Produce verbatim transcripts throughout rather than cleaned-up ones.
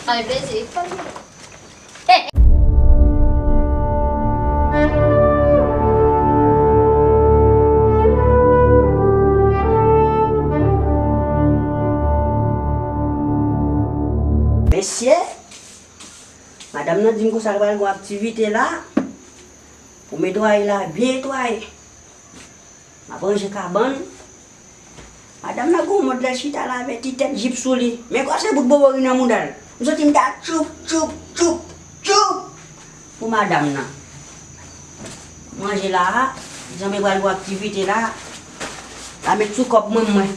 Ay, plezi. Mesye, madanm nan di m konsa l pral gon aktivite la. Pou netwaye la, byen netwaye. M ap ranje kabann. Madanm nan gon mòd lè chita la avèk ti tèt jip sou li. Men kòse bout bobori nan mouda l. M santi m ta tchoup, tchoup, tchoup, tchoup pou madanm nan. Manje la a, janbe pral pou aktivite la, la met sou kòb mwen, mwen.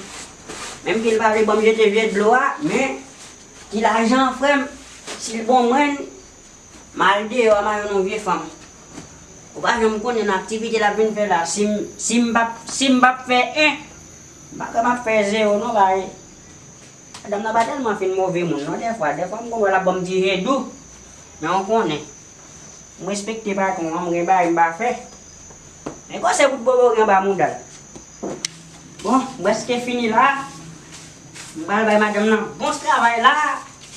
Menm ke l pa vle ban m jete vye dlo a, men ti lajan an, frè m, si l bon mwen, m al deyò a mayon yon vye fanm. Ou pa janm konnen nan aktivite l ap vin fè la. Si m, si m p ap, si m p ap fè en, m pa kwè m ap fè zewo non, bay. Madanm nan pa tèlman fin move moun non, dèfwa. Dèfwa m konn wè l ap ban m ti je dou. Men ou konnen. M respekte patwon an, m gen bagay m pa fè. Men kòse bout bobori anba mouda l. Bon, m prèske fini la. M pral bay madanm nan bon travay la.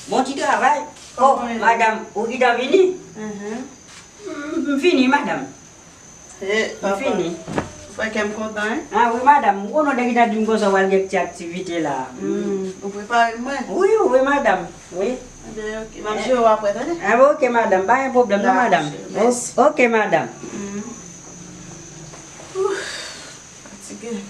Bon ti travay. Oh, madanm, ou gentan vini? M, m vini, madanm. M vini. Ou fè kè m kontan, wi. Ah wi, madanm. M konnen w te gentan di m konsa w al gen ti aktivite la. Hmm, ou prepare m, wi. Wi, wi, madanm. Wi. Enben, ok. M ap jere w apre, tande? Ah, ok, madanm. Pa gen pwoblèm, non, madanm. Dakò, cheri. Mèsi. Ok, madanm. Hmm. Ouf, fatige.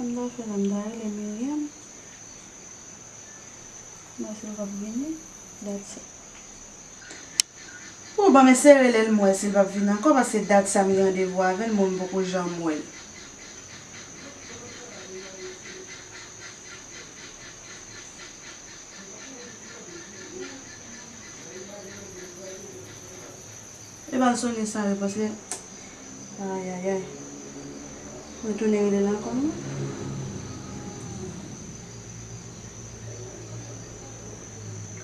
Sa m ta fè la, m ta rele Myriam. M wè si l p ap vini. That's it. Bon, ban m eseye rele l, m wè si l p ap vini ankò, paske dat sa m gen randevou avè l, mwen m poko janm wè l. E pa l sonnen san repons li. Ayayay. Mwen tounen rele l ankò non.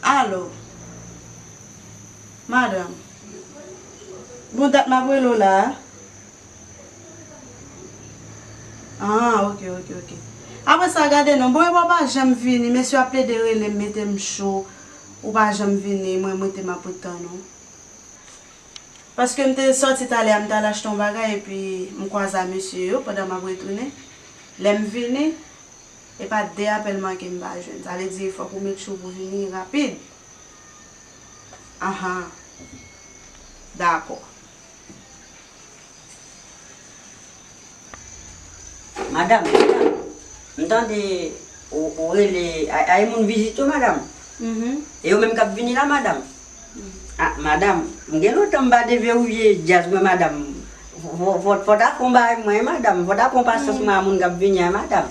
Alo. Madanm. Bon, dat m ap rele w la a. Ah, ok, ok, ok. Apre sa, gade non. Bon, epi w pa janm vini. Mesye ap plede rele m, mete m cho. Ou pa janm vini. Mwen, mwen te m ap ret tann ou. Paske m te sòti talè a, m t al achte yon bagay, epi m kwaze a mesye yo pandan m ap retounen. Lè m vini, e pa de apèl manke m pa jwenn. Sa vle di, fòk ou make sure pou vini rapid. Ahan. Dakò. Madanm, madanm, m tande ou, ou rele, ay, ay moun vizit yo, madanm. Mhm. E yo menm k ap vini la, madanm. Ah, madanm, m gen lontan m pa devewouye djaz mwen, madanm. Fò, fò, fò, fò ta fè yon bagay mwen, madanm. Fò ta pran pasyans mwen a moun k ap vini a, madanm.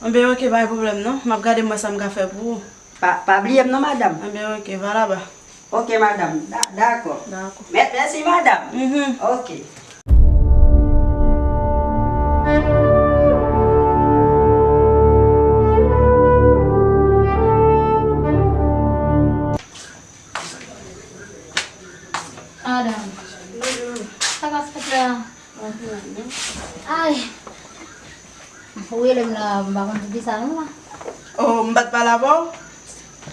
Enben, ok, pa gen pwoblèm non. M ap gade mwen sa m ka fè pou ou. Pa, pa bliye m non, madanm. Enben, ok, va laba. Ok, madanm. Da-, dakò. Dakò. Mè-, mèsi, madanm. Mhm. Ok. Madanm. Sa k ap fèt la? Ay. Ou rele m la, m pa konn pou kisa non la. Oh, m pa t pale avè w?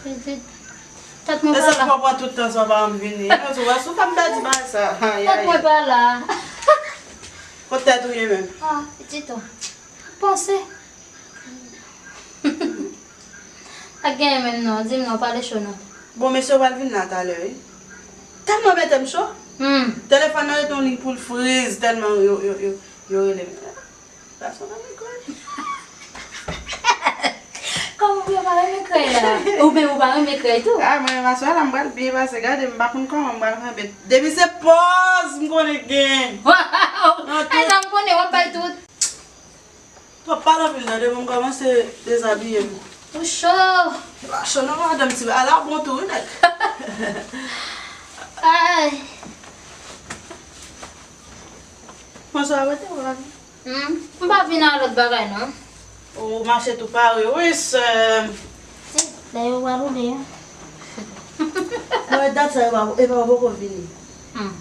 Pitit. Tèt mwen pa la. E sa k fè w pran tout tan sa w pa janm vini? Ou wè sou fè m pèdi bagay sa. Tèt mwen pa la. Kot tèt ou ye menm? Ah, pitit ou. Panse. Pa genyen menm non, di m non, pale cho non. Bon, mesye yo pral vin la talè, wi. Tèlman mete m cho. Hmm. Telefòn nan rete yon liy pou l friz, tèlman yo, yo, yo, yo rele m. Gason nan renmen krèy. Kòman pou yo pa renmen krèy la? Ou menm ou pa renmen krèy tou? Ah, mwen, aswè la, m pral byen pase. Gade, m pa konn kòman m pral kanpe. Depi se pòz, m konnen gen. Waw! Nan tout. Ay, sa m konnen, w ap bay tout. Twòp pale anpil tande, bon, m kòmanse dezabiye m. Ou cho! E pa cho non, madanm, ti ala bon tou, wi, nèg. Ay! Sa rete w la. Hmm, m pa vin a lòt bagay non. Ou mache tou pare, wi, sè m. Se, lè yo pral roule a. Mwen, dat sa, e pa, e pa poko vini. Hmm.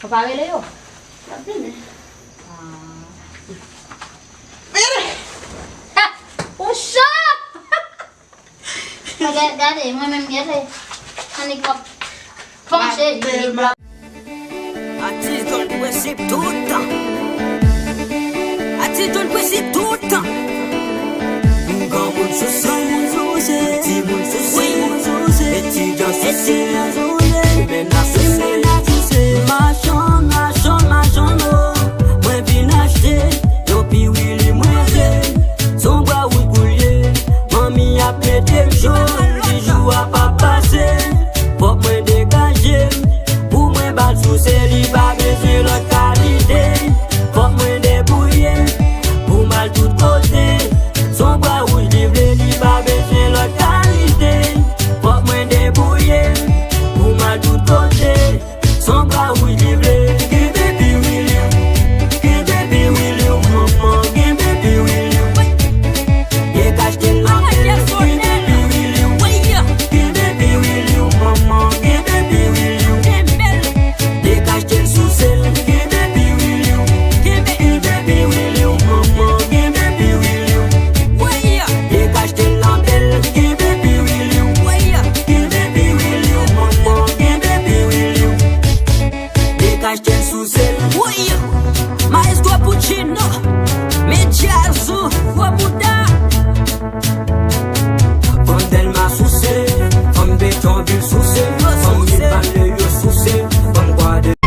Ou pa rele yo? Y ap vini. Ah. Vini! Ha! Ou cho! Gade, gade, mwen menm gade. Annik w ap panche. Atis Don Prensip toutan. Atis Don Prensip toutan. Granmoun souse, timoun souse, etidyan souse, limena souse. Machann, machann, machann, o. Mwen vin achte yon piwili mwen vle. Se yon bwa wouj pou l ye. Manmi ap mete m cho, ti jou a pa pase. Fòk mwen degaje m pou mwen ba l souse, li pa bezwen lòt kalite. Fòk mwen debouye m pou m al tout kote. Se yon bwa wouj li vle, li pa bezwen lòt kalite. Fòk mwen debouye m pou m al tout kote. Se yon bwa wouj li vle. Kenbe piwili w, kenbe piwili w, manman, kenbe piwili w. Dekachte l nan men l, kenbe piwili w. Kenbe piwili w, manman, kenbe piwili w. Dekachte l, souse l, kenbe piwili w. Kenbe piwili w, manman, kenbe piwili w. Dekachte l nan men l, kenbe piwili w. Kenbe piwili w, manman, kenbe piwili w. Dekachte l, souse l. Wi! Maestro Puccino, Medya Azou, Gwo Bouda. Fanm Dèlma souse, fanm Petyonvil souse, fanm Mibalè yo souse, fanm Gwadloup.